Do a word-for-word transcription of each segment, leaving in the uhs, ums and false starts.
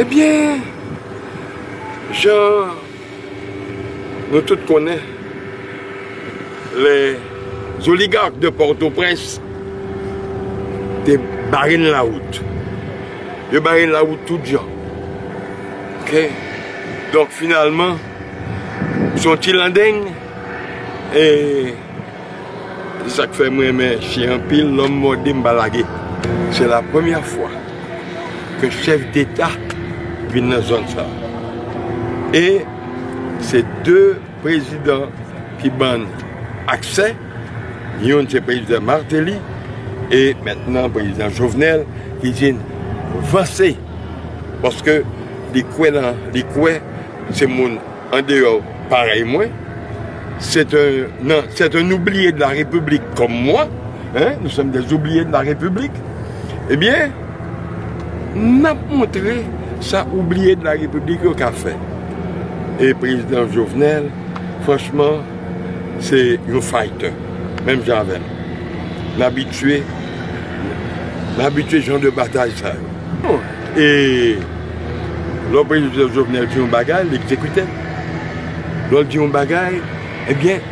Ebyen, jan nou tout konnen, les oligarques de Pòtoprens te bare n lawout. Yo bare n lawout tout jan. Oke? Donk, finalman, se yon ti landeng, e se sa k fè mwen renmen chen anpil, lè m mòde m pa lage. Se la premyè fwa ke chèf deta vin nan zòn sa. E se de prezidan ki ban n aksè, youn se prezidan Martelly, e mentnan prezidan Jovenel, ki di n vanse, paske li kwè nan, li kwè se moun andeyò parèy mwen, c'est un, non, c'est un oublié de la République comme moi, hein, nous sommes des oubliés de la République, ebyen, n ap montre sa oublié de la République yo ka fè. E prezidan Jovenel, franchman, se yon fighter, menm jan avè m. N abitye, n abitye jan de batay sa yo. E lè prezidan Jovenel di yon bagay, l egzekite. Lè l di yon bagay, ebyen,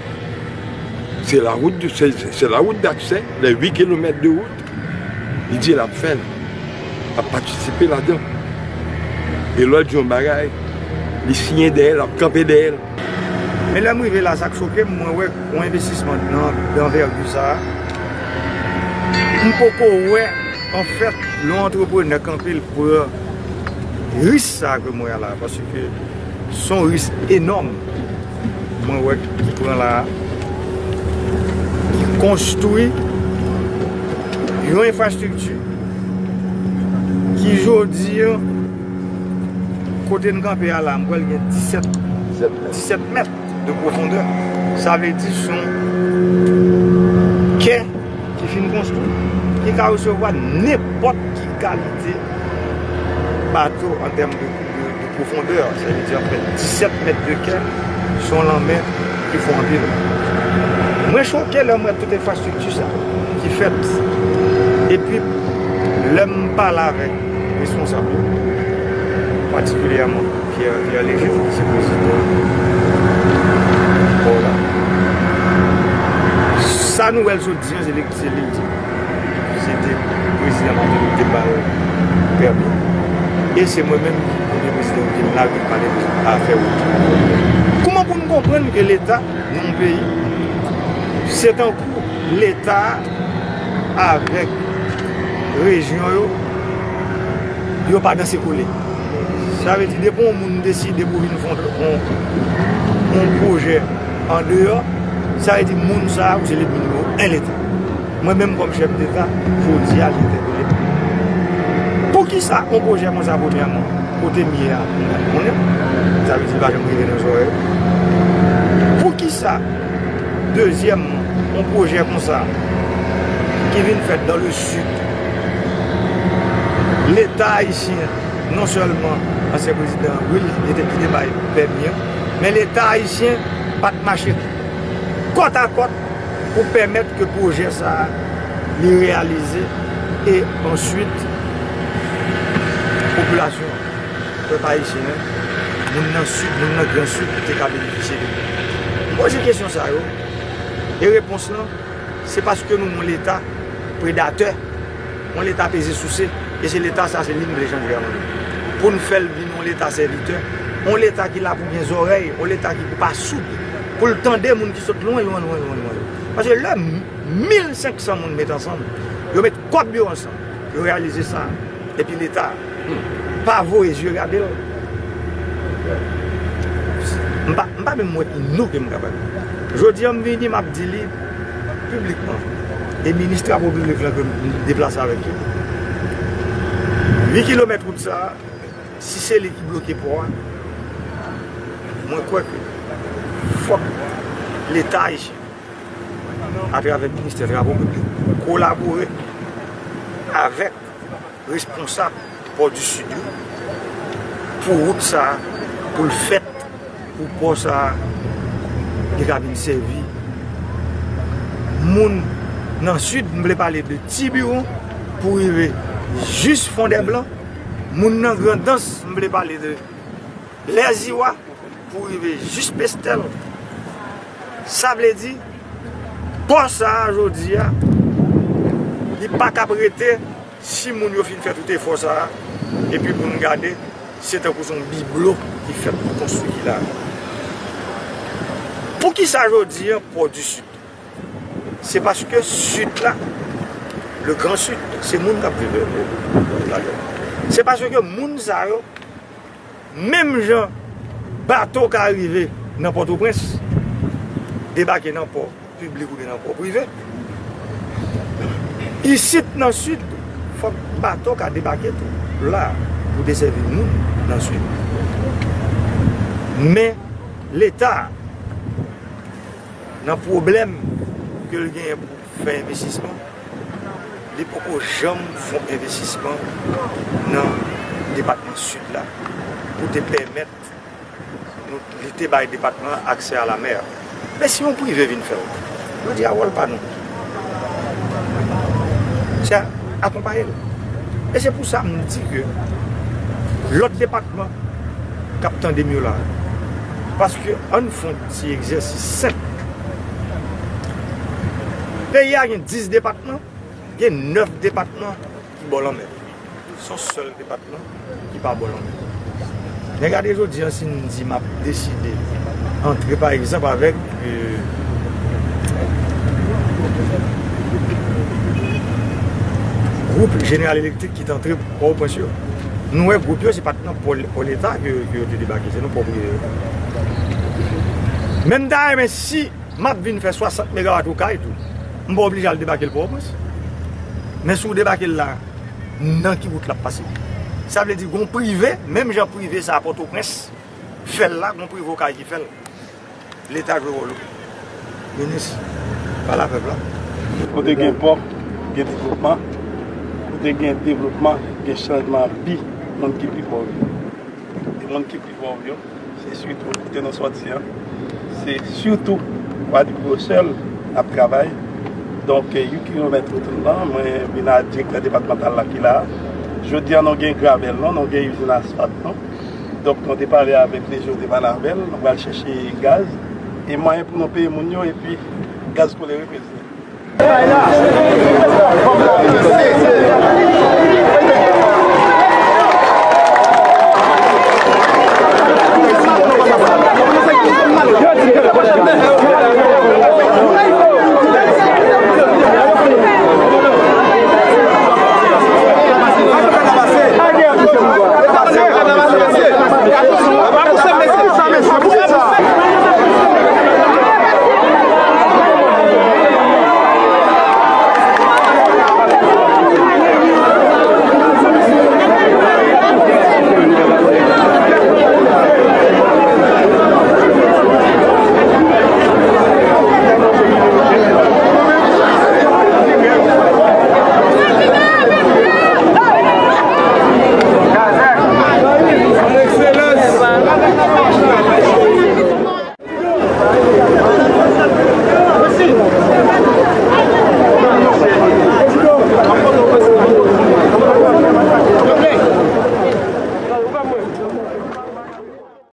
se la wout, se, se la wout d'aksè, les huit kilomètres de route. Li di l ap fè l, l ap patisipe ladan. E lè l di yon bagay, li siyen dèyè l, l ap kanpe dèyè l. Men lè m rive la, sa k choke m, mwen wè yon envestisman nan, nan anvègi sa a. M poko wè, anfèt, yon antreprenè kanpe l pran risk sa ke m wè a la, paske se yon risk enòm mwen wè ki pran la, ki konstwi yon enfrastrikti ki jodi a, kote n kanpe a la, m kwè l gen disèt, disèt mèt de pwofondè. Sa vle di se yon kè ki fin konstwi, ki ka resevwa nenpòt ki kalite bato an tèm de, de, de pwofondè. Sa vle di, anfèt, disèt mèt de kè, se yon lanmè ki fon anpil. Mwen choke lè m wè tout enfrastrikti sa ki fèt. Epi, lè m pale avèk responsab yo, patikilyèman Pierre, Pierre Léger, ki se prezidan pò la. Sa nouvèl sot di an, se li, se li l di. Se te prezidan Martelly ki te ba l pèmi. E se mwen menm ki premye prezidan ki vin la, ki pale de afè wout. Kòman pou n konprann ke Leta nan yon peyi, se tankou Leta avèk rejyon yo, yo pa danse kole. Sa vle di, depi yon moun deside pou vin fè yon, yon, yon pwojè andeyò, sa vle di moun sa a, ou se lènmi nimewo en Leta. Mwen menm kòm chèf deta, jodi a, m entèpele. Poukisa yon pwojè konsa, premyèman, kote m ye a, m pa konnen. Sa vle di, li pa janm rive nan zòrèy. Poukisa, dezyèmman, yon pwojè konsa, ki vin fèt dans le sud, Leta ayisyen, non sèlman ansyen prezidan Will ki te, ki te bay pèmi an, men Leta ayisyen pa t mache kòtakòt pou pèmèt ke pwojè sa a li reyalize e answit popilasyon an, pèp ayisyen an, moun nan sid, moun nan Gran Sid te ka benefisye de li. M poze kesyon sa yo, e repons lan, se paske nou yon Leta predatè, yon Leta peze souse, e se Leta sa, se li n vle chanje a nou menm. Pou n fè l vin yon Leta sèvitè, yon Leta ki la pou gen zòrèy, yon Leta ki pou pa soud, pou l tande moun ki sot lwen, lwen, lwen, lwen, lwen. Paske lè mil senk san moun met ansanm, yo met kòb yo ansanm, yo reyalize sa. Epi Leta, hmm, pa voye zye gade l. M pa, m pa menm wè ki non ke m kapab. Jodi a, m vini, m ap di li piblikman. E minis travo piblik lan ke m deplase avèk yo. Uit kilomèt wout sa a, si se li ki bloke pò a, mwen kwè ke fòk Leta ayisyen, atravè ministè travo piblik, kolabore avèk responsab pò di Sid yo pou wout sa a, pou l fèt, pou pò sa a, li ka vin sèvi moun nan Sid. M vle pale de Tibiwon pou rive jis Fondèblan, Moun nan Grandans, m vle pale de Lèziwa pou rive jis Pestèl. Sa vle di, pò sa a jodi a, li pa kab rete si moun yo fin fè tout efò sa a, epi pou n gade, se tankou se yon biblo ki fèt pou konstwi la. Poukisa jodi a, Pò di Sid? Se paske Sid la, le Grand Sud, se moun k ap viv ladan. Se paske moun sa yo, menm jan bato ka rive nan Pòtoprens, debake nan pò piblik oubyen nan pò prive, isit nan Sid, fòk bato ka debake tou la pou desèvi moun nan Sid. Men Leta, nan pwoblèm ke l genyen pou fè envestisman, li poko janm fè yon envestisman nan depatman Sid la pou te pèmèt nou, li te bay depatman an aksè a lamè. Men si yon prive vin fè l, yo di a wòl pa nou. Se akonpaye l. E se pou sa m di ke lòt depatman k ap tande m yo la, paske ann fè yon ti egzèsis senp. Peyi a gen dis depatman, gen nèf depatman ki bò lanmè. Se yon sèl depatman ki pa bò lanmè. Men gade jodi a, si n di m ap deside antre, pa egzanp, avèk, euh, gwoup General Electric ki t antre Pòtoprens yo. Nou wè gwoup yo, se pa t nan pò, pò Leta ke, ke yo te debake, se nan pò prive yo. Men m ta renmen si m ap vin fè swasant megawat Okay tou, m pa oblije al debake l Pòtoprens. Men si w debake l la, nan ki wout l ap pase? Sa vle di, gon prive, menm jan prive sa a Pòtoprens fè l la, gon prive Okay ki fè l. Leta jwe wòl ou. Minis, pale a pèp la. Kote gen pò, gen devlopman. Kote gen devlopman, gen chanjman vi moun ki pi pòv yo. E moun ki pi pòv yo, se sitou kote nou sòti an. Se sitou Kwadrip Rochèl n ap travay. Donk, yon kilomèt wout lan, mwen vin a direktè depatmantal la ki la a. Jodi a, nou gen gravèl nou, nou gen izin asfalt nou. Donk, nou te pale avèk Lejyon, te pale avè l, nou pral chèche gaz e mwayen pou nou peye moun yo, epi gaz kolere, prezidan.